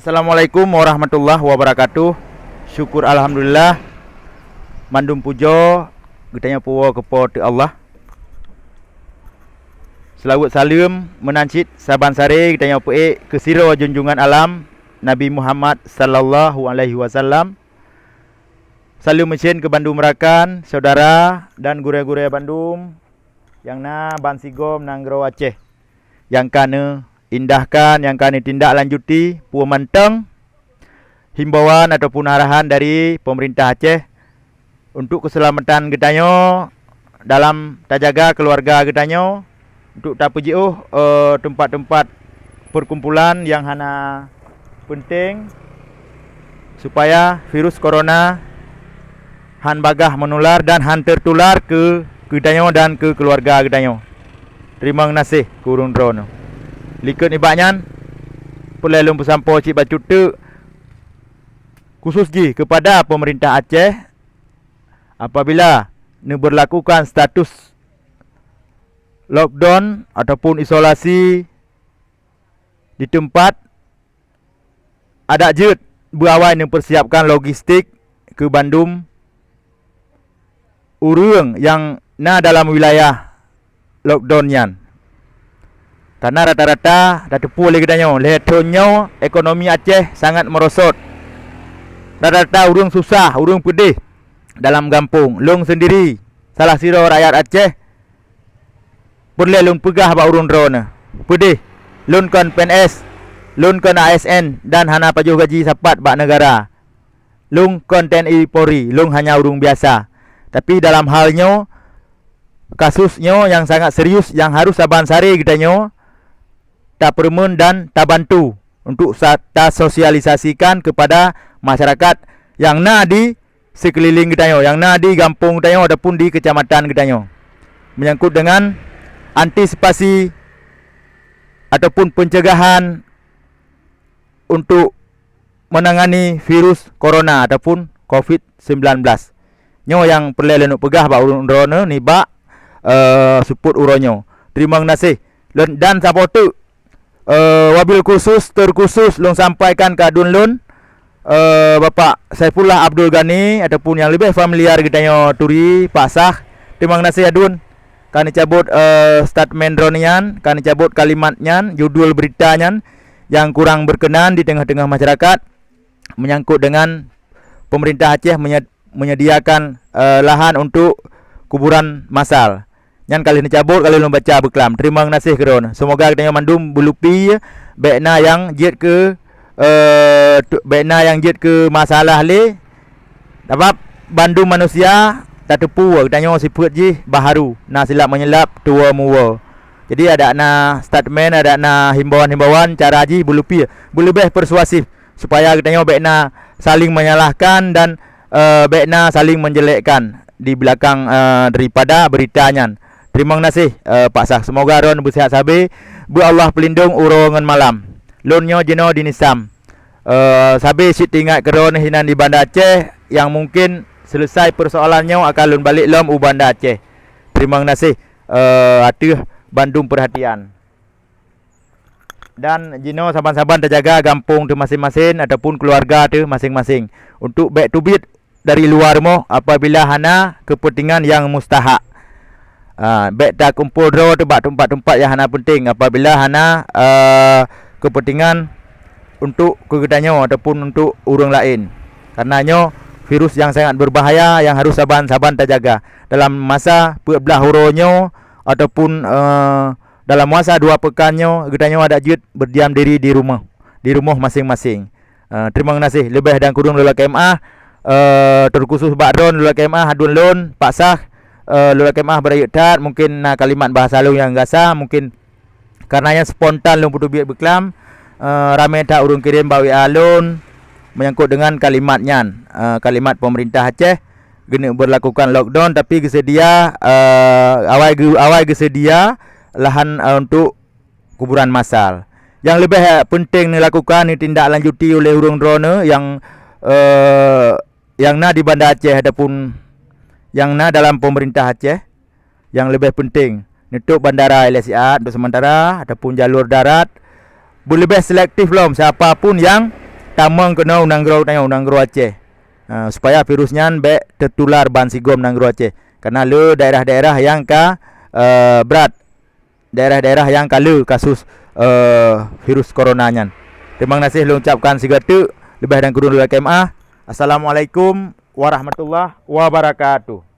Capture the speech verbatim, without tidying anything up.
Assalamualaikum warahmatullahi wabarakatuh. Syukur alhamdulillah. Mandum pujoe geutanyoe puwoe keu Po teu Allah. Seulaweuet saleuem meunan cit saban saré geutanyoe peuék keu sidroe junjungan alam, Nabi Muhammad sallallahu alaihi wasallam. Saleuem meusén keu bandum rakan, syedara dan gurée-gurée bandum nyang na bansigom nanggroe Aceh, nyang ka neuindahkan, nyang ka neutindaklanjuti peue mantong himbauan ataupun arahan dari peumeurintah Aceh untuk keuseulamatan geutanyoe dalam tajaga keuluwarga geutanyoe, untuk tapeujiôh, eh, teumpat-teumpat peukumpulan nyang hana peunteng, supaya virus corona han bagah meunular dan han teutular keu geutanyoe dan keu keuluwarga geutanyoe. Teurimong gaséh keu ureuëng droeneuh. Likot nibak nyan, peureulée lôn peusampoe cit bacut teuk, khusus jih keupada peumeurintah Aceh, apabila neubeurlakukan status lockdown ataupun isolasi di teumpat, adak jeuet beuawai neupeusiapkan logistik keu bandum ureuëng nyang na dalam wilayah lockdown nyan. Karena rata-rata tateupeue lé geutanyoe, lhée thon nyoe ekonomi Aceh sangat meurosot. Rata-rata ureuëng susah, ureuëng peudeh dalam gampông. Lôn seundiri, salah sidroe rakyat Aceh, peureulée lôn peugah bak ureuëng droeneuh, peudeh. Lôn kon P N S, lôn kon A S N dan hana pajoh gaji sapat bak neugara. Lôn kon T N I Polri, lôn hanya ureuëng biasa. Tapi dalam hal nyoe, kasus nyoe nyang sangat serius nyang harus saban saré geutanyoe tapeureumeun dan tabantu untuk sa-, tasosialisasikan keupada masyarakat nyang na di sikeulileng geutanyoe, nyang na di gampông geutanyoe ataupun di keucamatan geutanyoe, menyangkut dengan antisipasi ataupun pencegahan untuk menangani virus corona ataupun covid sembilan belas. Nyoe nyang peureulée lôn peugah bak ureuëng droeneuh nibak, eh, seupôt uroe nyoe. Teurimong gaséh. Lôn dan saboh teuk, eh, wabil khusus, terkhusus lôn sampaikan keu aduen lôn, eh, Bapak Saifullah Abdul Ghani ataupun nyang leubeh familiar geutanyoe turi Pak Sah. Teurimong gaséh aduen ka neucabot, eh, statement droeneuh nyan, ka neucabot kalimat nyan, judul berita nyan nyang kurang berkenan di teungoh-teungoh masyarakat menyangkut dengan peumeurintah Aceh menye-, menyediakan, eh, lahan untuk kuburan masal. Nyan ka lheueh neucabot, ka lheueh lôn baca beuklam. Teurimong gaséh keudroe. Seumoga geutanyoe mandum beulupi, bék na nyang jeuet keu, eh, tu-, bék na nyang jeuet keu masalah lé. Sabab bandum manusia tateupeue geutanyoe sifeuet jih baharu, na silap meunyeulap, tuwoe muwoe. Jadi adak na statement, adak na himbauan-himbauan, cara jih beulupi, beuleubeh persuasif. Supaya geutanyoe bék na saling menyalahkan dan, eh, bék na saling menjelekkan di belakang, eh, daripada berita nyan. Teurimong gaséh, eh, Pak Sah. Seumoga droeneuh beuseuhat sabe. Beu Allah peulindong uroe ngon malam. Lôn nyoe jinoe di Nisam. Eh, sabe cit teuingat keu droeneuh hinan di Banda Aceh nyang mungkin selesai persoalan nyoe akan lôn balek lom u Banda Aceh. Teurimong gaséh, eh, ateueh bandum peurhatian. Dan jinoe saban-saban tajaga gampông teuh maséng-maséng ataupun keuluwarga teuh maséng-maséng untuk bék teubiet dari luwa rumoh apabila hana keupeuntengan nyang mustahak. Ah, bék takumpol droe teuh bak teumpat-teumpat nyang hana peunténg apabila hana, eh, keupeuntengan untuk keu geutanyoe ataupun untuk ureuëng laén. Karena nyoe virus nyang sangat beubahaya nyang harôh saban-saban tajaga. Dalam masa peuet blaih uroe nyoe ataupun, eh, dalam masa dua peukan nyoe, geutanyoe adak jeuet beudiam diri di rumoh, di rumoh maséng-maséng. Eh, teurimong gaséh. Leubeh dan kureueng lôn lakée meuáh, eh, teurkhusos bak droeneuh lôn lakée meuáh, aduen lôn, Pak Sah, eh, lôn lakée meuáh beurayeuk that, mungkin na kalimat bahasa lôn nyang gasa, mungkin karena nyan spontan lôn peuteubiet beuklam, eh, ramé that ureuëng kirém bak W A lôn menyangkut dengan kalimat nyan, eh, kalimat peumeurintah Aceh geuneuk beurlakukan lockdown, tapi geuseudia, eh, awai geu-, awai geuseudia lahan, eh, untuk kuburan masal. Nyang leubeh, eh, peunténg neulakukan, neutindaklanjuti uleh ureuëng droeneuh nyang, eh, nyang na di Banda Aceh ataupun nyang na dalam peumeurintah Aceh. Nyang leubeh peunténg, neutôp bandara Ilé Siat untuk seumantara ataupun jalur darat. Beuleubeh selektif lom siapa pun nyang Tamong keunoe u nanggroe tanyoe, u nanggroe Aceh. Ha, supaya virus nyan bék teutular ban sigom nanggroe Aceh. Karena le daerah-daerah nyang ka, eh, brat, daerah-daerah nyang ka le kasus, eh, virus corona nyan. Teurimong gaséh lôn ucapkan sigoe teuk, leubeh dan kureueng lôn lakée meu'ah. Assalamualaikum warahmatullahi wabarakatuh.